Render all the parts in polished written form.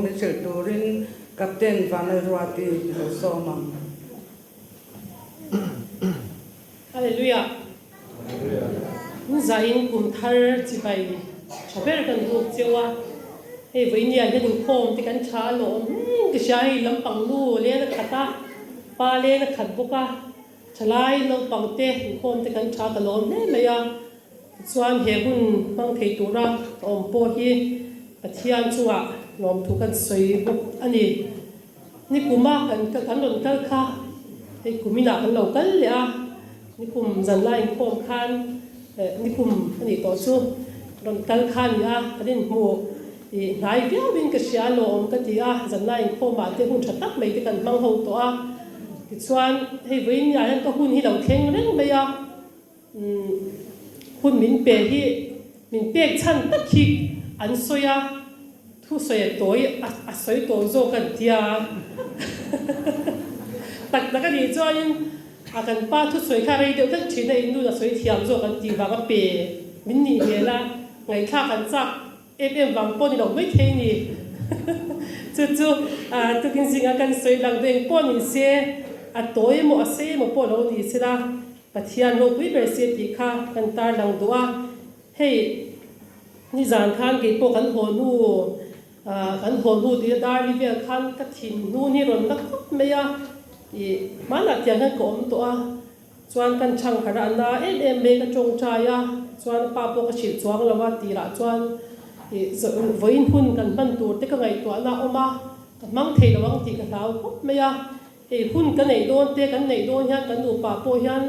min hrilh turin Captain Vanlalruati i lo sawm ang. Hallelujah. Zain kum thar chibai tha ber kan buk cheu a, hei vawinia hian inkhawm te kan tha a lawm ka hria hei lampang nu len a khat a, pa len a khat bawk a, thalai naupang te inkhawm te kan tha ka lawm hle mai a, tichuan he hun hmang thei tura ka awm pawh hi Pathian chungah lawmthu kan sawi bawk a ni. Nikuma kan kan rawn kal kha hei kuminah kan lo kal leh a, nikum zan lai inkhawm khan eh nikum a nih tawh chu rawn kal kha a ni a, kan inhmu ih hnai viauin ka hria alawm ka ti a, zan lai inkhawmah te hun tha tak mai te kan hmang ho tawh a, tichuan hei vawiin ah hian ka hun hi lo thleng reng mai a. Hun min pe hi min pek chhan tak hi an sawi a, thusawi a tawi a sawi tawh zawk an tia tak tak a nih chuanin a kan pa thusawi kha rei deuh hlek thin a in nun a sawi thiam zawk an tih vang a pe min nih hmel a, ngaihthlak an chak Em em vang pawh ni lo mai thei ni. Chu chu tukin zinga kan sawi lang deuh eng pawh ni se, a tawi emaw a sei emaw pawh lo ni sela, Pathian ropui ber se tih kha kan tar lang duh a. Hei nizan khan kei pawh kan haw hnu, kan haw hnu tih dar li vel khan ka thin hnun hi rawn la khawp mai a, ih hmanah tiang hian ka awm tawh a. Chuan kan chhang harh a, na em em mai ka tawngtai a, chuan pa pawh ka hrilh chuang lo a, tirah chuan ih vawiin hun kan hman tur te ka ngaihtuahna a awm a, ka hmang thei lo ang tih ka hlau khawp mai a, hei hun ka neih dawn te kan neih dawn hian kan nupa pawh hian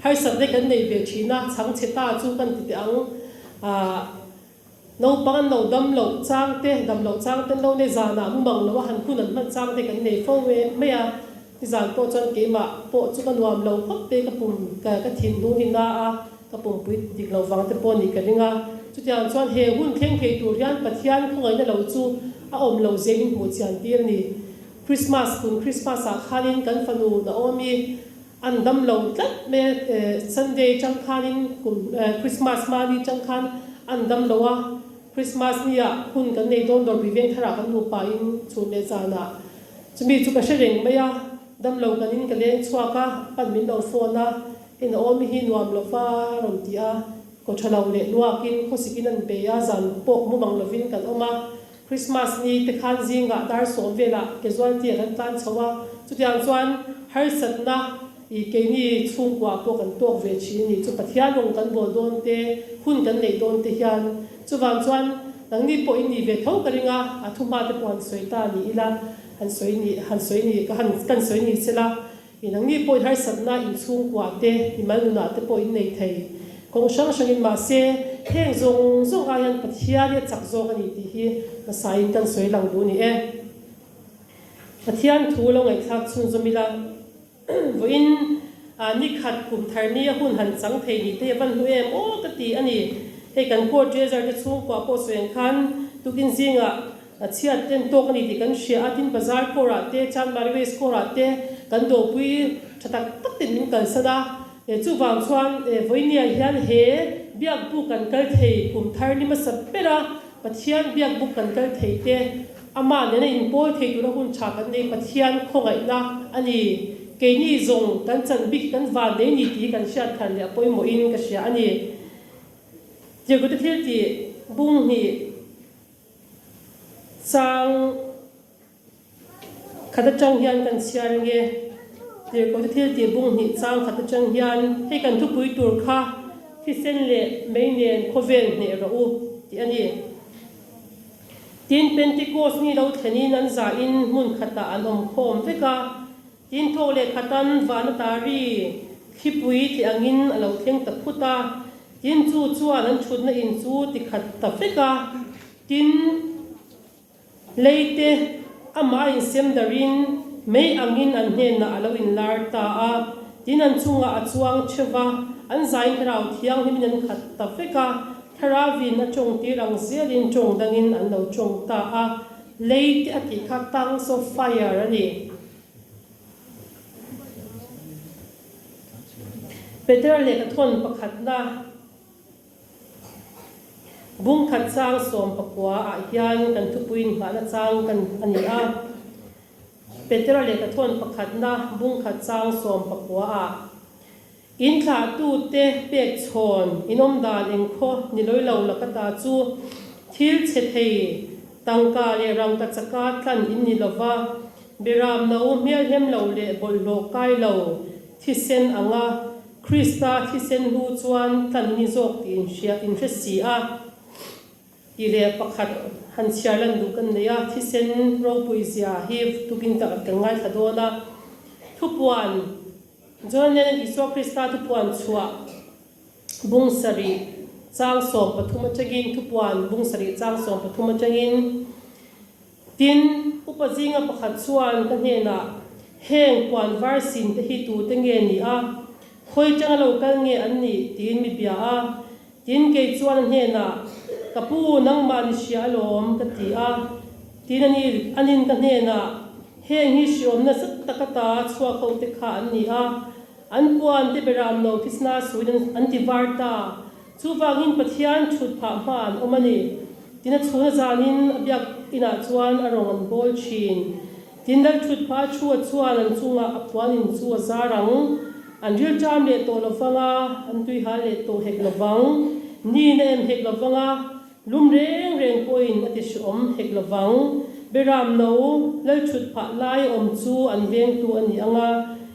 harsatna kan nei ve thin a, chhangchhe ta chu kan ti teh ang ah. Naupang an lo dam loh chang te, dam loh chang te an lo nei zanah mumang lo a han hun an hman chang te kan nei fo mai a. Nizan pawh chuan keimah pawh chu ka nuam lo khawp te ka pum ka ka thin hnung hi na a, ka pumpui dik lo vang te pawh nih ka ring a. Chutiang chuan he hun thleng thei tur hian Pathian khawngaihna lo chu a awm lo zelin hmuh chian tir a ni. Christmas kum Christmas ah khanin kan fanu Naomi An dam lo tlat mai a, Sunday chang khanin kum Christmas hmani chang khan an dam lo a, Christmas ni ah hun kan nei dawn dawrpui veng tharah kan nupa in chhun leh zanah chumi chu ka hre reng mai a, dam lo kan in ka leng chhuak a, pan min lo phone a, en a awm hi nuam lo va rawn ti a, kaw tha lo leh luak in khawsik in an bei a, zan pawh mumang lovin kan awm a, Christmas ni te khan zingah dar sawm velah casualty ah kan tlan chho a, chutiang chuan harsatna i keini chhungkua pawh kan tawk ve thin a ni. Chu Pathian rawng kan bawl dawn te, hun kan neih dawn te hian chuvang chuan nangni pawh in nih ve tho ka ring a, a thuhma te pawh han sawi ta ni ila, han sawi ni, han sawi ni, ka han kan sawi ni sela. I nangni pawhin harsatna in chhungkua te, i mal nunah te pawh in nei thei. Kawng hrang hrangin mahse, heng zawng zawng ai hian Pathian hi a chak zawk a ni tih hi hmasain kan sawi lang duh ni e. Pathian thu lo ngaihthlak chhunzawm ila, vawiin ni khat kum thar ni a hun han chang thei ni te hi a van hlu em aw ka ti a ni. Hei kan court treasurer te chhungkua pawh sawi ang khan tukin zingah A chhiat ten tawk a ni tih kan hria a, tin bazar kawrah te, Chanmari West kawrah te kan dawpui tha tak tak ten min kalsan a. Chuvang chuan vawinia hian he biak buk kan kal thei kum thar ni hmasa ber a, Pathian biak buk kan kal thei te, amah nena inpawl thei tura hun tha kan nei Pathian khawngaihna a ni. Keini zawng kan chan bik hi kan van nei ni tih hi kan hriat thar leh a pawimawhin ka hria a ni. Tirhkute thil tih bung hnih. Chang khat atang hian kan chhiar ange, Tirhkohte thil tih bung hnih chang khat atang hian hei kan thupui tur kha thisen leh mei nen khawvel hneh rawh u tih a ni. Tin, Pentecost ni lo thlenin an zahin hmun khatah an awm khawm vek a, tin thawk leh khatan van a tari thlipui tih angin a lo thleng ta phut a. Tin, chu chuan an thutna in chu ti khat ta vek a, tin, lei te amah a insem darin mei angin an hnenah a lo inlar ta a, tin, an chungah a chuang theuh va, an zain thlarau thianghlimin an khat ta vek a, thlaravin a tawng tir ang zelin tawng dangin an lo tawng ta a, lei te a tih kha tongues of fire a ni. Petera lehkha thawn pakhatna. Bung khat chang 19 ah hian kan thupuiin nghahna chang kan a ni a. Petera lehkha thawn pakhatna bung khat chang 19 ah In thlahtute pek chhawn in awm dan engkhaw ni lawi lo laka ta chu thil chhe thei tangka leh rangka chaka tlan in ni lova, beram no hmelhem lo leh bawlhhlawh kai lo thisen anga Krista thisen hnu chuan tlan in ni zawk tih in hria in hre si a tih leh pakhat han chhiar lan duh kan nei a, thisen ropui zia hi tukin ka kan ngaithla dawn a, thupuan. John-in Isua Krista thupuan chhuah bung sarih chang 13 atangin thupuan bung sarih chang 13 atangin, Tin, upa zinga pakhat chuan ka hnenah, Heng puan var sin te hi tute nge ni a? Khawi tanga lo kal nge an nih? tiin mi bia a. Tin, kei chuan a hnenah, Ka pu, nangmah ni hria alawm, ka ti a. Tin, ani, anin ka hnenah, Heng hi hriawm nasa tak ata chhuak ho te kha an ni a, an puan te beram no thisna suin an ti var ta. Chuvangin Pathian thut phah hma an awm a ni. Tin, a chhuna zanin a biak inah chuan a rawng an bawl thin. Tin, lal thut phah a thu a chuan an chungah a puan in chu a zar ang. An rilṭam leh tawh lovang a, an tuihal leh tawh hek lovang. Ni na em hek lovang a, lum reng reng pawhin a ti hreawm hek lovang. Beram no lal thut phah lai awm chu an vengtu a ni ang a,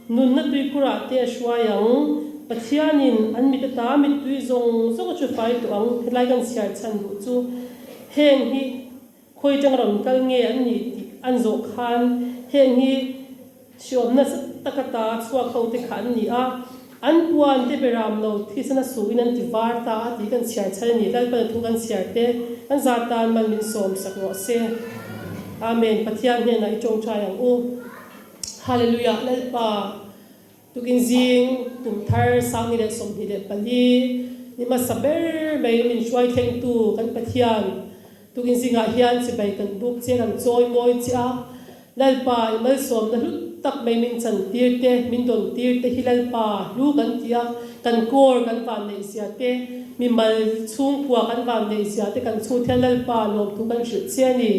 nunna tuikhurah te a hruai ang. Pathianin an mit ata mittui zawng zawng a chu fai tawh ang. Helai kan chhiar chhan duh chu heng hi. Khawi tang rawn kal nge an nih tih an zawh khan heng hi hriawm nasa taka ta chhuak ho te kha an ni a, an puan te beram lo thisana suhin an ti var ta a tih kan chhiar chhan a ni. Lalpan a thu kan chhiar te kan zar tan man min sawm sak rawh se. Amen. Pathian hnenah i tawngtai ang u. Hallelujah Lalpa. Tukin zing kum thar 2024 ni hmasa ber mai min hruai thlengtu kan Pathian tukin zingah hian chibai kan buk che kan chawi mawi che a, Lalpa i malsawmna hlut tak mai min chan tir te, min dawn tir te hi Lalpa hlu kan ti a, kan kawr kan van neih zia te, mimal chhungkua kan van neih zia te kan chhut hian Lalpa lawmthu kan hrilh che a ni.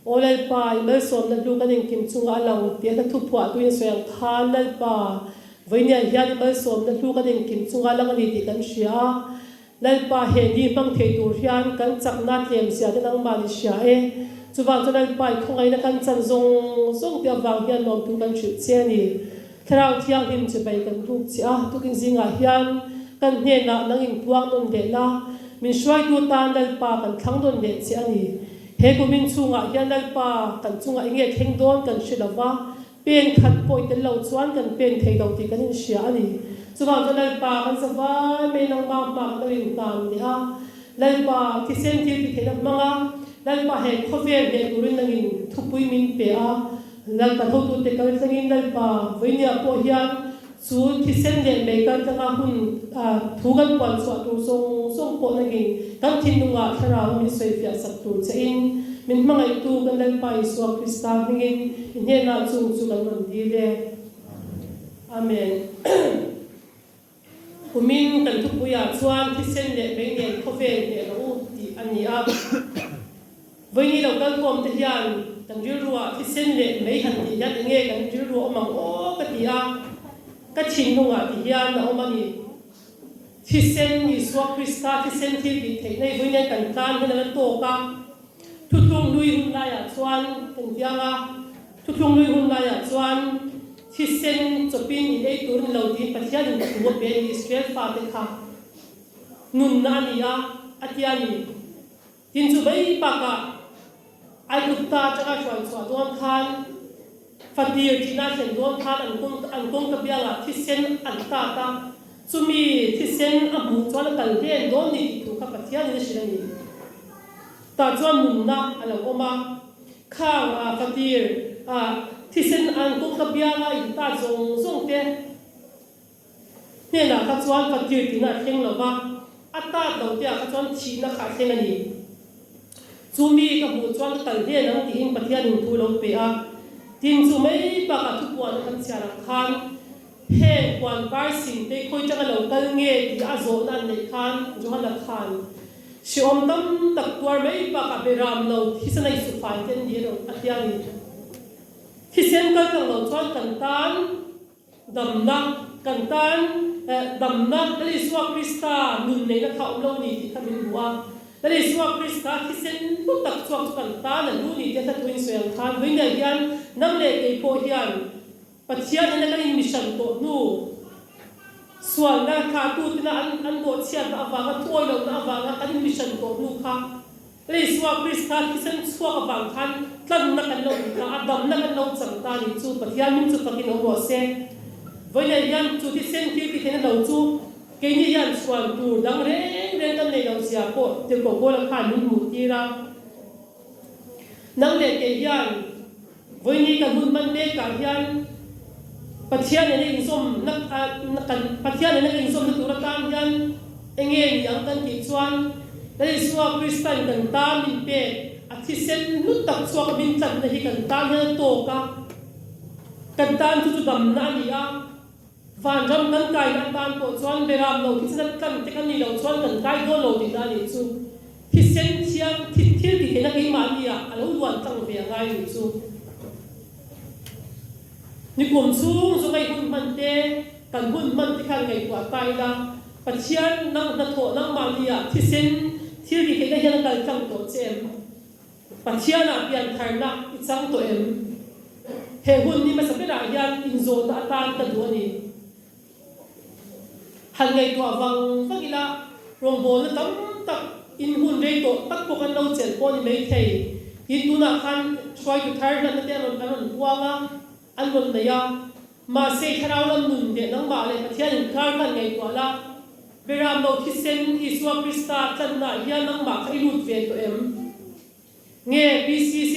Aw Lalpa, i malsawmna hlu kan engkim chungah a lang tih a hla thuphuah tuin a sawi ang khan, Lalpa, vawiiniah hian i malsawmna hlu kan engkim chungah a lang a ni tih kan hria a. Lalpa, he ni hmang thei tur hian kan chakna tlemzia te nangmah ni hria e. Chuvang chuan Lalpa, i khawngaihna kan chan zawng zawng te avang hian lawmthu kan hrilh che a ni. Thlarau Thianghlim chibai kan buk che a, tukin zingah hian kan hnenah nang inpuang nawn leh la, min hruaitu tan Lalpa kan thlang nawn leh che a ni. He kumin chhungah hian Lalpa kan chungah enge thleng dawn kan hre lo va, pen khat pawh i tel lo chuan kan pen thei lo tih kan inhria a ni. Chuvang chuan Lalpa kan za vai mai nangmah hma kan lo inhnan leh a, Lalpa thisen thil ti theihna hmang a, Lalpa he khawvel hneh turin nangin thupui min pe a, Lalpa hotute kal tlangin Lalpa vawinia pawh hian Chu thisen leh mei kal tlanga hun thu kan puan chhuah tur zawng zawng pawh nangin kan thinlungah thlarau min sawifiah sak tur che in min hmangaihtu kan Lalpa Isua Krista hmingin i hnenah chung chu kan rawn dil e. Amen. Kumin kan thupuiah chuan thisen leh mei nen khawvel hneh rawh u tih a ni a. Vawiini lo kal khawm te hian kan rilruah thisen leh mei han tih hian enge kan rilru a awm ang aw ka ti a, ka thinlungah ti hian a awm a ni. Thisen, Isua Krista thisen thil tih theih nei vawiin hian kan tlan hian a la tawk a. Thuthlung hlui hun laiah chuan kan tiang a, thuthlung hlui hun laiah chuan thisen chawpin in ei tur ni lo tiin Pathianin thu a pe a ni, Israel fate kha nunna a ni a, a ti a ni. Tin chu mai bakah Aigupta atanga hruai chhuah dawn khan fatir thihna a thlen dawn khan an kawng an kawngka biangah thisen an tat a, chumi thisen a hmuh chuan a kal hlen dawn ni tih thu kha Pathianin a hrilh a ni. Tah chuan nunna a lo awm a, khang a fatir a thisen an kawngka bianga in tat zawng zawng te, Hnenah kha chuan fatir tihna a thleng lo va, a tat lo te ah kha chuan thihna kha a thleng a ni. Chu mi ka hmuh chuan ka kal hnen ang tiin Pathianin thu lo pe a. Tin, chu mai bakah thupuan a kan chhiar ang khan heng puan var sin te khawi tanga lo kal nge tih a zawhna an neih khan Johana khan. Hreawm tam tak tuar mai bakah beram lo thisen a insu fai te an ni erawh a tia ni. Thisen kal tlang lo chuan kan tan damna, kan tan damna Lal Isua Krista nun neihna kha a awm lo ni tih kha min hmu a. Lal Isua Krista thisen hlu tak chhuak chu kan tan a lu ni tih a hla thu in sawi ang khan vawiin hian nang leh kei pawh hian Pathian ina kan inmihran tawh hnu, sualna thlahtutena an an bawhchhiatna avanga thuawi lohna avanga kan inmihran tawh hnu kha Isua Krista thisen chhuak avang khan tlanna kan lo ni ta a, damna kan lo chang ta ni chu Pathian min chu fakin awm rawh se. Vawiinah hian chu thisen thil ti theihna lo chu keini hian chhuan tur dang reng reng kan nei lo zia pawh Tirhkoh Paula khan min hmuh tir a. Nang leh kei hian Vawiini kan hun hman mekah hian Pathian nena inzawmna kan Pathian nena inzawmna tur atan hian enge ni ang kan tih chuan Lal Isua Kristan kan tan min pek a thisen hlu tak chhuak a min tlatna hi kan tan hian a tawk a, kan tan chu chu damna a ni a, vanram kan kaina atan pawh chuan beram lo thisen a tlan te kan nih loh chuan kan kai dawn lo tihna a nih chu. Thisen thiang thil thil ti theihna keimahni ah a lo luan tlang ve a ngai nih chu. Nikum chhung zawng ei hun hman te, kan hun hman te khan ngaihtuah ta ila, Pathian nang hnathawh nangmahni ah thisen thil ti theihna hian a kal tlang tawh che em? Pathian ah piantharna i chang tawh em? He hun ni hmasa berah hian inzawhna atan ka duh a ni. Han ngaihtuah vang vang ila, rawngbawlna tam tak in hun rei tawh tak pawh kan lo chelh pawh a ni maithei. Tin, tunah khan hruaitu thar hlatna te an rawn an rawn puang a, an rawn nei a. Mahse, thlarau lam nun leh nangmah leh Pathian inkar kha an ngaihtuah la, Beram lo thisen Isua Krista tlannaah hian nangmah kha i lut ve tawh em? Nge PCC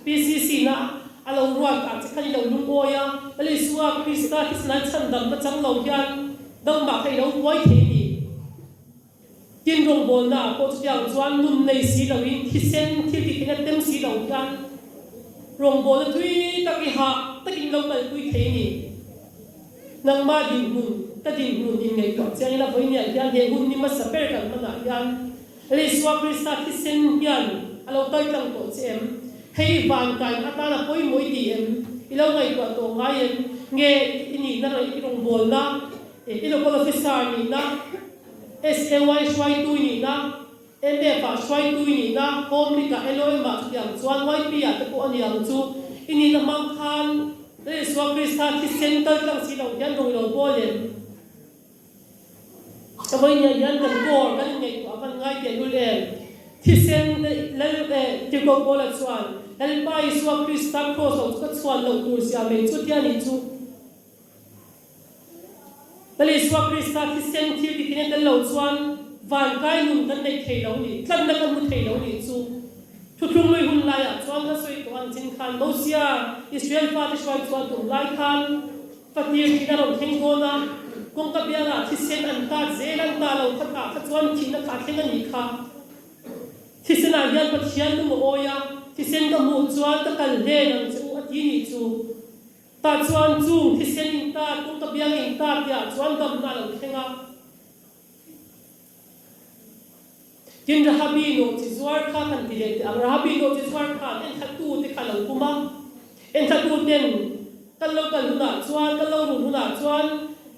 PCC na a lo ruat ah che khan i lo lungawi a, Lal Isua Krista thisen an chhandamna chang lo hian nangmah kha i lo buai thei ni. Tin rawngbawlna ah pawh chutiang chuan nun nei si lo in thisen thil tih theihna tem si lo hian rawngbawlna tui tak i hah takin lo kalpui thei ni. Nangmah dinhmun ka dinhmun in ngaihtuah chiang ila vawinia hian he hun ni hmasa ber kan hmanah hian Isua Krista thisen hian a lo kal tlang tawh che em? Hei vankain atana pawimawh i ti em? I lo ngaihtuah tawh ngai em? Nge i nihna leh i rawngbawlna, i local officer nihna, SAY hruaitu i nihna, MF ah hruaitu i nihna, Home League ah LOM ah chutiang chuan YP ah te pawh a ni ang chu i nihna hmang khan Isua Krista thisen kal tlang si lo hian rawng i lo bawl em? Ka vawinia hian kan kawr kan inngaihtuah a van ngai teh lul em? Thisen Lal eh Tirhkoh Paula chuan Lalpa Isua Krista kraws lo chu ka chhuan loh tur zia mai chu tia ni chu. Lal Isua Krista thisen thil ti thina tel lo chuan vankai nun kan nei thei lo ni, tlanna kan hmu thei lo ni chu. Thuthlung lui hun laiah chuan ka sawi tawh ang chin khan Mosia Israel fate hruai chuan tum lai khan Fatir thihna rawn thleng dawn a, kawngka biangah thisen an tat zel an ta lo kha tah kha chuan thihna kha a thleng a nih kha. Thisenah hian Pathian lung a awi a, thisen ka hmuh chuan ka kal hlen ang che u a ti nih chu. Tah chuan chung thisen in tat, kawngka biang in tat tihah chuan damna a lo thleng a. Tin, Rahabi nawhchi zuar kha kan ti leh teh ang. Rahabi nawhchi zuar khan enthlatu te kha a lo pum a. Enthlatu ten kan lo kal hunah chuan, kan lo run hunah chuan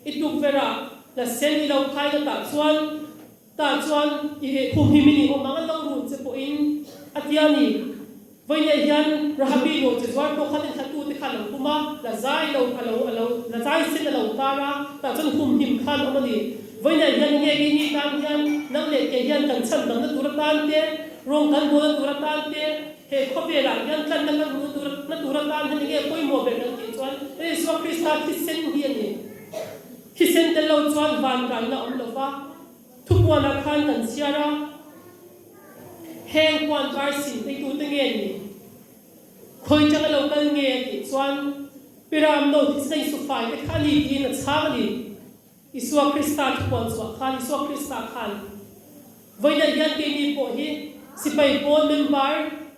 i tukverh-ah la sen i lo khai na tah chuan, tah chuan i khumhim in i awm ang, an lo run che pawhin a ti a ni. Vawiinah hian Rahabi nawhchi zuar pawh khan enthlatu te kha a lo pum a, la zai lo a lo a lo la zai sen a lo tar a, tah chuan humhim khan a awm a ni. Vawiinah hian enge keini tan hian nang leh kei hian kan chhan damna tur atan te, rawng kan bawlna tur atan te, he khawvelah hian tlanna kan hmuhna tur na tur atan hian enge pawimawh ber kan tih chuan Isua Krista thisen hi a ni. Thisen tel lo chuan vankaina a awm lo va, thupuanah khan kan chhiar a. Heng huan kar sin peitute nge ni? Khawi tanga lo kal nge a tih chuan Piram no thisen a Isua fai te kha a ni tiin a chhang a ni. Isua Krista thupuan chhuah khan Isua Krista khan vawiinah hian keini pawh hi sipai pawl member,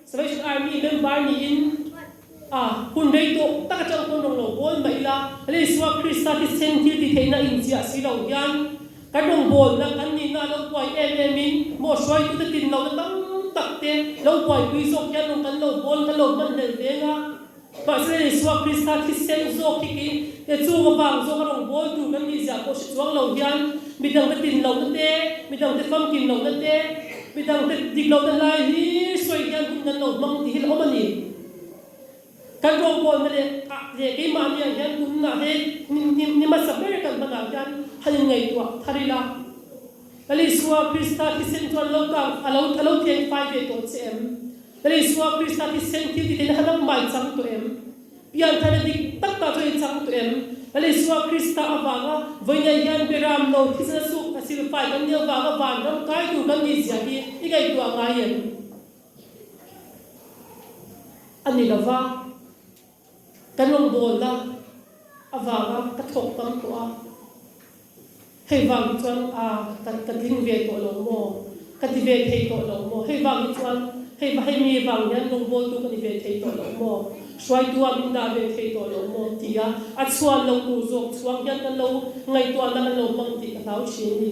Salvation Army member niin a hun rei tawh tak atang pawn rawn lo bawl mah ila, Isua Krista thisen thil ti theihna inchiah si lo hian kan rawngbawlna kan nihna. na lo buai em em in maw hruaitute tin lohna tam tak te lo buaipui zawk hian rawng kan lo bawl kan lo hman hlel ve nga. Mahse Isua Krista thisen zawk hi kei te chung avang zawk a rawn bawl tur kan nih ziah pawh hre chuang lo hian midangte tin lohna te, midangte famkim lohna te, midangte dik lohna lai hlir sawi hian hun kan lo hmang tih hi la awm a ni. Kan rawngbawlna leh ah leh keimahni ah hian tunah he ni hmasa ber kan hmanah hian han inngaihtuah thar ila. Lal Isua Krista thisen chuan lo kang a lo a lo tleng fai ve tawh che em? Lal Isua Krista thisen thil ti theihna kha nangmah i chang tawh em? Pianthar-na dik tak tah chuan i chang tawh em? Lal Isua Krista avanga vawiinah hian Beram lo thisen a suk a silfai kan nih avanga vanram kai tur kan nih zia hi i ngaihtuah ngai em? A ni lova, kan rawngbawlna avanga ka thawk tam tawh a, hei vang hi chuan a ka ka tling ve tawh lo maw, ka ti ve thei tawh lo maw, hei vang hi chuan hei hei mi vang hian rawngbawltu ka ni ve thei tawh lo maw, hruaitua min dah ve thei tawh lo maw tia a chhuan lo tur zawk chhuang hian kan lo ngaihtuahna kan lo hmang tih ka hlau thin a ni.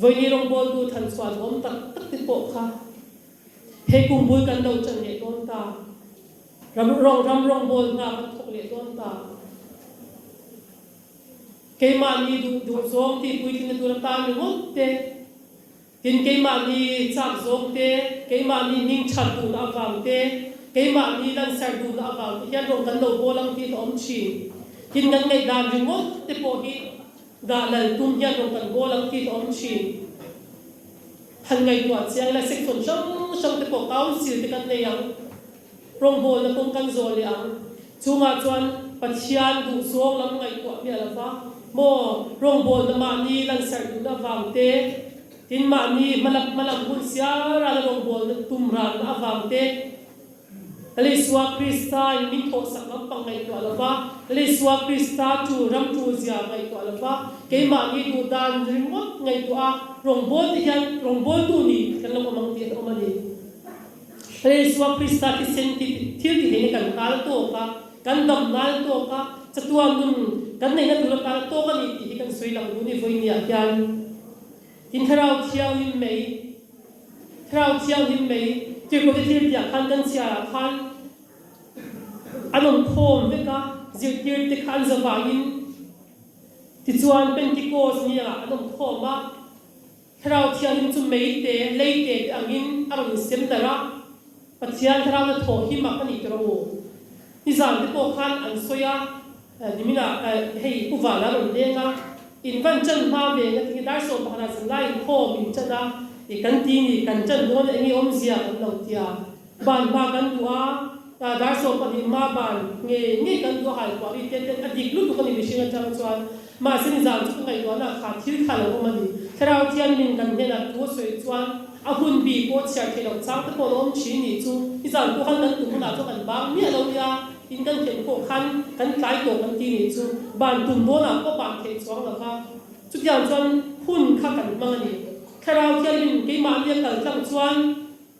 Vawini rawngbawltu than chhuah duhawm tak tak te pawh kha he kum bul kan lo chan leh dawn ta. Ram rawng ram rawngbawl hna kan thawk leh dawn ta. Keimahni duh duh zawng tih puitlinna tur atan ringawt te, tin keimahni chak zawng te, keimahni hming that duhna avang te, keimahni lansar duhna avang te hian rawng kan lo bawl ang tih a awm thin. Tin kan ngaihdan ringawt te pawh hi Dah lal tum hian rawn kan bawl ang tih a awm thin. Han ngaihtuah chiang ila section hrang hrang te pawh council te kan nei ang, rawngbawlna kawng kan zawh leh ang. Chungah chuan Pathian duhzawng lam ngaihtuah miah lo va, maw rawngbawlna mahni lansarh duhna avang te, tin mahni hmalak hmalam hun sial rana rawngbawlna tum ranna avang te, Isua Krista in min thawhsak lampang ngaihtuah lo va, Isua Krista chu ram tul zia ngaihtuah lo va, keimahni duh dan ringawt ngaihtuah a, rawngbawlte hian rawngbawltu ni kan lo awm ang tih an awm a ni. Isua Krista thisen thil tihtheihna kan kal tawk a, kan dam nal tawk a, chatuan nun kan neihna tur atan a tawk a ni tih hi kan sawi lang duh ni vawinia hian. Tin Thlarau Thianghlim mai, Thlarau Thianghlim mai tirhkohte thil tiah khan kan chhiarah khan an awm khawm vek a, zirtirte kha an za vangin tichuan Pentecost ni ah an awm khawm a, Thlarau Thianghlim chu mei te, lei te te angin a rawn insem darh a, Pathian Thlarau na thawh hi mak a ni tawh rawh u. Nizan te pawh khan an sawi a. Niminah hei Pu Vala rawn leng a, in van chan hma ve nga tinge dar 11 ah zanlai in khawm in chan a, i kan ti ni kan chan dawn a enge awmzia kan lo tia, ban hma kan duh a, dar 12 hma ban nge nge kan duh a halpuah ri te ten a dik lutuk a ni mihring atang chuan, mahse nizan chu ka ngaihtuahna kha thil kha lo awm a ni, Thlarau Thianghlim kan hnenah thu a sawi chuan a hun bi pawh chhiar theih loh chang te pawh a awm thin ni chu, nizan pawh khan kan tum hunah chuan kan bang miah lo nia. In kan khelh pawh khan kan tlai tawh kan ti nih chu ban tum dawnah pawh ban theih chuang lo va, chutiang chuan hun kha kan hmang a ni. Thlarau Thianghlim keimahnia kal tlang chuan,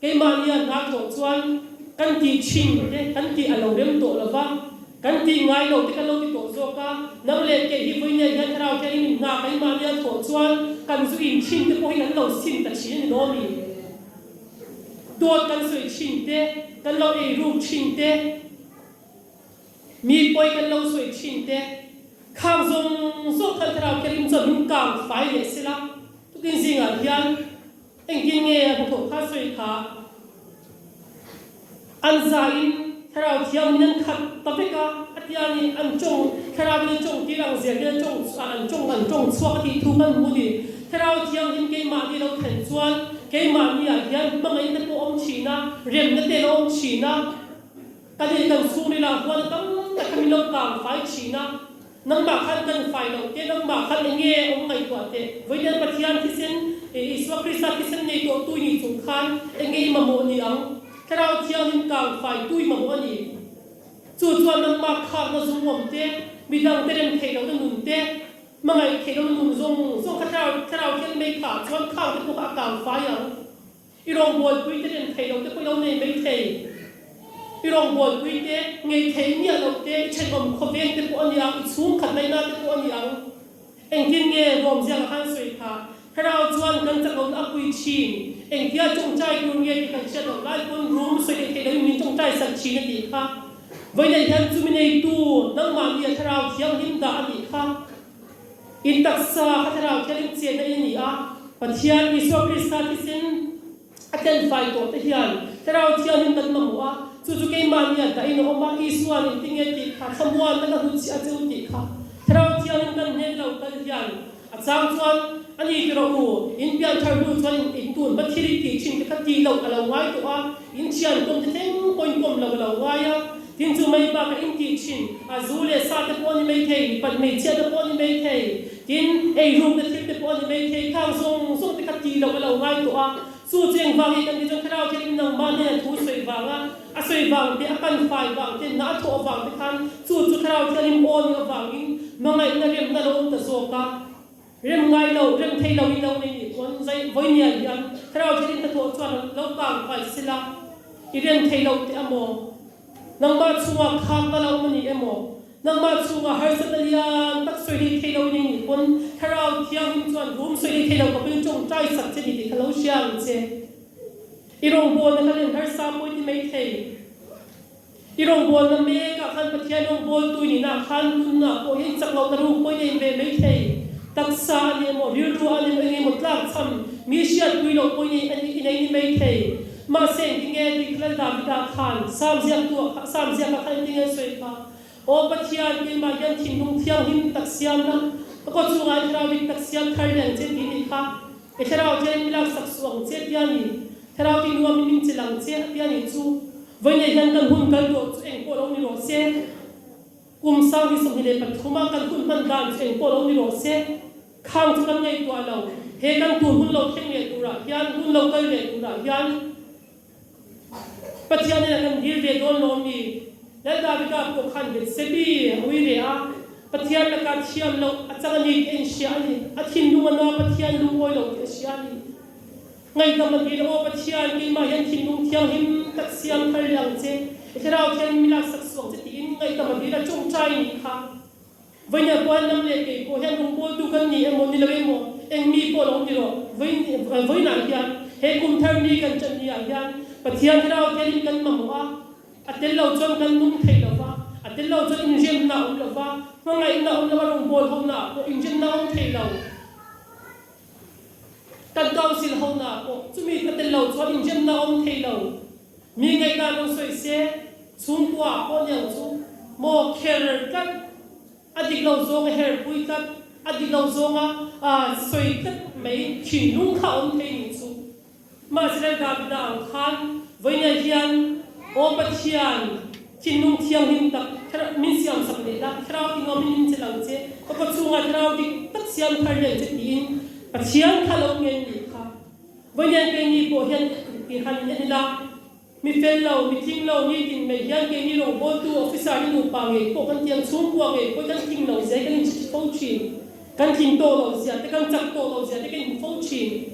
keimahnia hna thawh chuan kan tih thin te kan tih a lo rem tawh lo va, kan tih ngai lo te kan lo ti tawh zawk a, nang leh kei hi vawinia hian Thlarau Thianghlim in hna keimahnia thawh chuan kan zu in thin te pawh hi kan lo sim ta thin a ni lawm i. Dawt kan sawi thin te, kan lo ei ruk thin te, mi pawi kan lo sawi thin te, khang zawng zawng khan Thlarau Thianghlim chuan min kang fai leh sela, tukin zingah hian engtin nge a hmuthawh kha sawi kha an zain Thlarau Thianghlim an khat ta vek a, a tia ni an tawng Thlarau in a tawng tir ang zel hian a tawng an tawng an tawng chhuak a tih thu kan hmu ni. Thlarau Thianghlim keimahni lo thlen chuan keimahni ah hian hmangaihna pawh awm thin a, remna te lo awm thin a, kan in kan chhungril ah huan a tam tak kha min lo kang fai thin a, nangmah khan kan fai loh te, nangmah khan eng nge awm ngaihtuah teh, vawiin Pathian thisen, Isua Krista thisen nei tawh tui ni chung khan eng nge i mamawh ni ang? Thlarau Thianghlim kang fai tui mamawh a ni. Chu chuan nangmah khakna zung awm te, midang te rem theih lohna nun te, Hmangaih theih lo nun zawng zawng kha thlarau thlarau thil mai khah chuan khang te pawh kha a kang fai ang. I rawngbawlpui te rem theih lo te pawh i lo nei mai thei. I rawngbawlpui te ngei thei miah loh te, i thenawm khawveng te pawh a ni ang, i chhungkhat laina te pawh a ni ang. Engtin nge Rom ziakah khan sawi khah? pui thin. Engtia tawngtai tur nge tih kan hriat loh lai pawn rum sawi leh theih loin min tawngtai sak thin a tih kha. Vawiinah hian chumi neitu nangmah nia Thlarau Thianghlim dah a nih kha. In taksa kha Thlarau Thianghlim chenna in a ni a, Pathian Isua Krista thisen a tlenfai tawh te hian Thlarau Thianghlim kan mamawh a, chu chu keimah nia dahin a awm a, Isua'n engtinge tih kha thlamuanna ka hnutchhiah a che u tih kha Thlarau Thianghlim kan hnen lo kal hian A chang chuan, A ni ti rawh u, in pian thar hnu chuan in in tun hma thil in tih thin te kha tih loh a lo ngai tawh a, in thian kawm te thleng pawh in kawm loh a lo ngai a, tin chu mai bakah in tih thin a zu leh sa te pawh a ni mai thei, mipat hmeichhia te pawh a ni mai thei, tin eiruk te thil te pawh a ni mai thei, khang zawng zawng te kha tih loh a lo ngai tawh a, chu chu engvang hi kan ti chuan thlarau thil in nangmah hnena thu sawi vanga a sawi vang te, a kan fai vang te, na a thawh vang te khan chu chu thlarau thianghlim aw nih avangin hmangaihna remna lo awm ta zawk a. Rem ngai lo, rem thei lo in lo nei nih pawn zai vawinia hian thlarau thianghlim hnathawh chuan lo kang fai sila i rem thei lo teh amaw? Nangmah chhungah khakna lo awm a ni emaw? Nangmah chhungah harsatna lian tak sawi leh thei lo in ei nih pawn thlarau thianghlim chuan rum sawi leh thei lo ka pawhin tawngtai sak che ni tih kha lo hria ang che. I rawngbawlna kha len harsa pawi ti mai thei. I rawngbawlna mekah khan Pathian rawngbawltu i nihnaah khan tunah pawh hian chak lohna ruk pawhin a inve mai thei. Taksa a ni emaw, rilru a ni emaw, eng emaw tlakchham mi hriatpui loh pawhin i nei ni mai thei. Mahse engtinge tih kha Lal Davida khan Sam ziaktu Sam ziakah khan engtinge a sawi kha? Aw Pathian, keimah hian thinlung thianghlim tak siam la, ka kaw chungah i thlarau dik tak siam thar leh ang che tih nih kha. I thlarau thian mi laksak suh ang che tia ni, thlarau tih nuam in min chilh ang che a tia ni chu. Vawiinah hian kan hun kal tawh chu eng pawh lo ni rawh se. Kum 2023 a kan hun hman dan chu eng pawh lo ni rawh se. Khang chu kan ngaihtuah lo. He kan tur hun lo thleng leh turah hian, hun lo kal leh turah hian Pathian in a kan dil ve dawn lo mi? Lal Davida pawh khan Bethsebi a ui ve a, Pathian laka thiam loh a chang a ni tih a inhria a ni. A thinlung a na, Pathian lungawi lo tih a hria a ni. Ngaihdam a dil, Aw Pathian, keimah hian thinlung thianghlim tak siam thar leh ang che, i thlarau thianghlim mi laksak suh ang che tiin ngaihdam a dil a, tawngtai nih kha. Vawinia puan lam leh kei pawh hian rawngbawltu kan ni emaw ni lo emaw, eng mi pawh lo ni rawh. Vawiinah hian he kum thar ni kan ṭan ni ah hian Pathian thlarau thianghlim kan mamawh a, a tel lo chuan kan nung thei lo va, a tel lo chuan inremna a awm lo va, hmangaihna a awm lo va, rawngbâwl hona ah pawh inremna a awm thei lo. Kan council hona ah pawh chumi a tel lo chuan inremna a awm thei lo. Mi ngaihdan rawn sawi se, chhungkua ah pawh niang chu maw kher tlat, a dik lo zawnga her pui tlat, a dik lo zawnga sawi tlat mai thinlung kha a awm thei nih chu. Mahse Lal Davida ang khan vawiinah hian Aw Pathian, thinlung thianghlim tak min siam sak leh la, thlarau ti nuam in min che lang che, ka kawchhungah thlarau dik tak siam thar leh ang che tiin Pathian kha lo ngen nih kha. Vawiin keini pawh hian i han en ila, mi fel lo, mi tling lo nitin mai hian keini rawngbawltu officer hi nupa ngei pawh kan tiang chhungkua ngei pawh kan tling lo zia hi kan inhre fo thin. Kan tling tawh lo zia te, kan chak tawh lo zia te kan inhmu fo thin.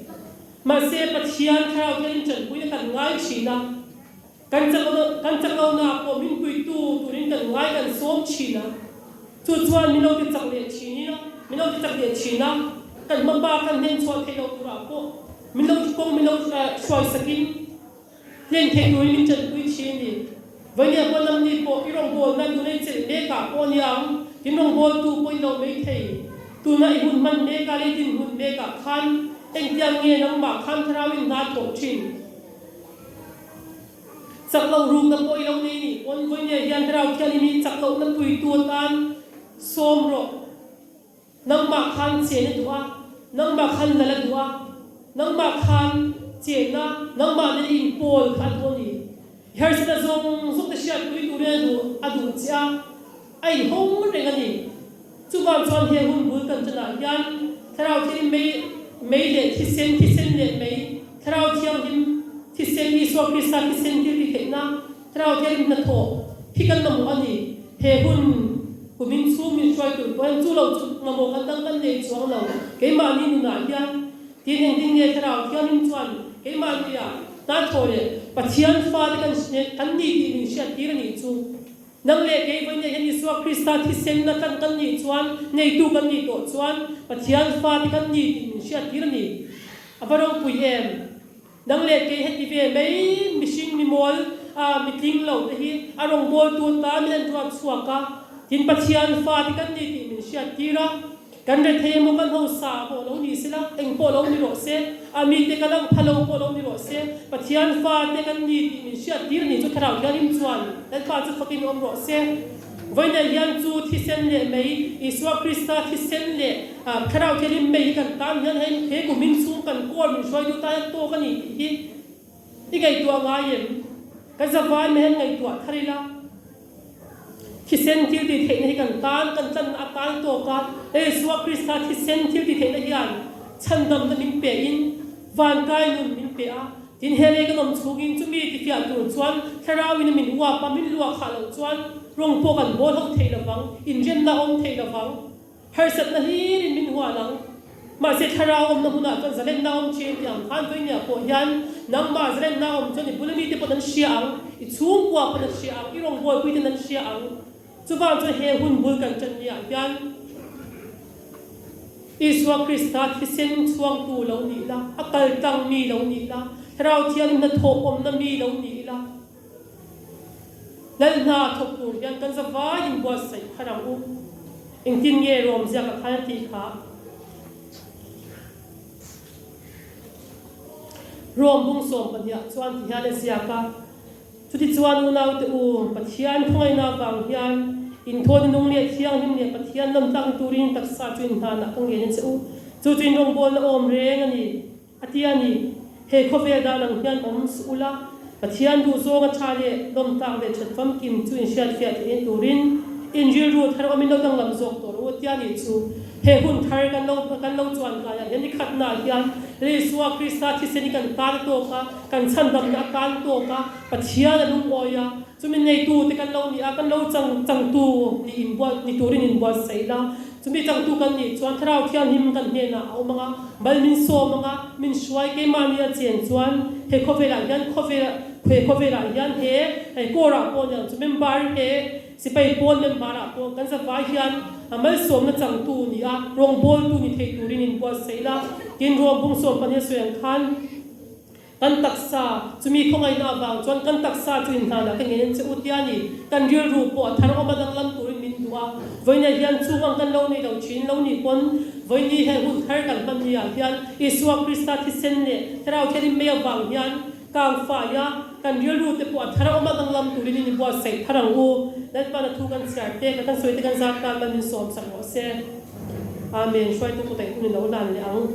Mahse Pathian thlarau hian intanpuina kan ngai thin a, kan chak kan chak lohnaah pawh min puitu turin kan ngai kan sawm thin a, chu chuan min lo ti chak leh thin ila, min lo ti chak leh thin a, kan hmapa kan hnen chhuah theih loh turah pawh min lo kawng min lo hruai sakin hlen theih turin min tanpui thin a ni. Vawinia pawh namni pawh i rawngbawlna tuna i chelh mekah pawh a ni ang, tin rawngbawltu pawh i lo mai thei. Tuna i hun hman mekah leh i dinhmun mekah khan engtiang nge nangmah khan thlarauin hna thawh thin? Chak loh rukna pawh i lo nei nih pawn vawinia hian thlarau thianghlim hi chak lohna puitu atan sawm rawh. Nangmah khan chen a duh a, nangmah khan lal a duh a, nangmah khan chen a, nangmah nen i inpawl kha a duh a ni. I harsatna zawng zawng te hriatpui turin a duh a duh che a, a inhawng reng a ni. Chuvang chuan he hun bul kan chanah hian Thlarau Thianghlim mei mei leh thisen, thisen leh mei, Thlarau Thianghlim thisen, Isua Krista thisen thil ti theihna, Thlarau Thianghlim hnathawh hi kan mamawh a ni. He hun kumin chhung min hruai tur pawh hian chu lo chu mamawh kan dang kan nei chuang lo. Keimahni nunah hian tin engtin nge Thlarau Thianghlim chuan keimahni ah hnathawh leh Pathian fate kan kan ni tih min hriat tir a nih chu. Nang leh kei vawiin hian Isua Krista thisenna tlan kan nih chuan, neitu kan nih tawh chuan Pathian fate kan ni tih min hriat tir a ni. A va ropui em? Nang leh kei heti ve mai mihring mimawl a mitling lo te hi a rawngbawltu atan min an ruat chhuak a, tin Pathian fa te kan ni tih min hriat tir a, kan rethei emaw kan hausa pawh lo ni sela, eng pawh lo ni rawh se, a mite kan ang pha lo pawh lo ni rawh se, Pathian fa te kan ni tih min hriat tir a ni chu Thlarau Thianghlim chuan Lalpa chu fakin awm rawh se. Vawiinah hian chu thisen leh mei, Isua Krista thisen leh Thlarau Thianghlim mei hi kan tan hian hei he kum in chhung kan kawl min hruaitu tan hian tawk a ni tih hi i ngaihtuah ngai em? Kan zavai mai hian ngaihtuah thar ila, thisen thil tih theihna hi kan tan, kan tlanna atan tawk a, Isua Krista thisen thil tih theihna hian chhandamna min pe in vankai nun min pe a, Tin, he lei kan awm chhungin chumi tifiah tur chuan Thlarauin a min uap a, min luah khah loh chuan rawng pawh kan bawl ho thei lovang, inremna a awm thei lovang, harsatna hlirin min hual ang. Mahse, Thlarau awmna hmunah chuan zalenna a awm thin tih ang khan vawinia pawh hian nangmah zalenna a awm chuan i bula mite pawh an hria ang, i chhungkua pawh an hria ang, i rawngbawlpuiten an hria ang. Chuvang chuan he hun bul kan ṭan niah hian Isua Krista thisen chhuangtu lo nih la, a kal tlang mi lo nih la, Thlarau Thianghlim hnathawh awmna mi lo nih la, Lal hna thawk tur hian kan zavai inbuatsaih thar ang u. Engtin nge Rom ziaka khan a tih kha? Rom bung sawmpahniah chuan ti hian a ziak a. Chutichuan unaute u, Pathian khawngaihna avang hian inthawn inung leh thianghlim leh Pathian lawmtlakna turin in taksa chu in hlanah ka ngen a che u. Chu chu in rawngbawlna awm reng a ni, a ti a ni. He khawvel dan ang hian awm suh ula, Pathian duhzawnga tha leh lawmtlak leh that famkim chu in hriatfiah theihna turin in rilru thar awmin lo danglam zawk tawh rawh u, a ti a ni. Chu he hun thar kan lo kan lo chuan kaiah hian ni khatnaah hian Isua Krista thisen hi kan tan a tawk a, Kan chhandamna a tan tawk a, Pathian a lungawi a, chumi neitute kan lo ni a, kan lo chang changtu ni inbuat ni turin inbuatsaih la, chumi changtu kan nih chuan Thlarau Thianghlim kan hnenah a awm ang a, bal min sawm ang a, min hruai keimahni a chen chuan he khawvelah hian khawvel he khawvelah hian he he kawrah pawh niang chu member he sipai pawl member ah pawh kan zavai hian a malsawmna changtu ni a, rawngbawltu ni thei turin inbuatsaih la, tin ruang bung sawm pahnih a sawi ang khan. Kan taksa, chumi khawngaihna avang chuan kan taksa chu inhlanah ka ngen che u tia ni. Kan rilru pawh a thar awm a danglam turin min duh a. Vawiinah hian chung ang kan lo nei lo thin lo nih pawn vawiini he hun thar kan hman ni ah hian Isua Krista thisen leh Thlarau Thianghlim mai avang hian kang fai a, kan rilru te pawh a thar awm a danglam turin in i buatsaih thar ang u. Lalpan a thu kan chhiar te, kan sawi te kan zat tan mal min sawm sak rawh se. Amen. Hruaitu kutah i hun i lo hlan leh ang.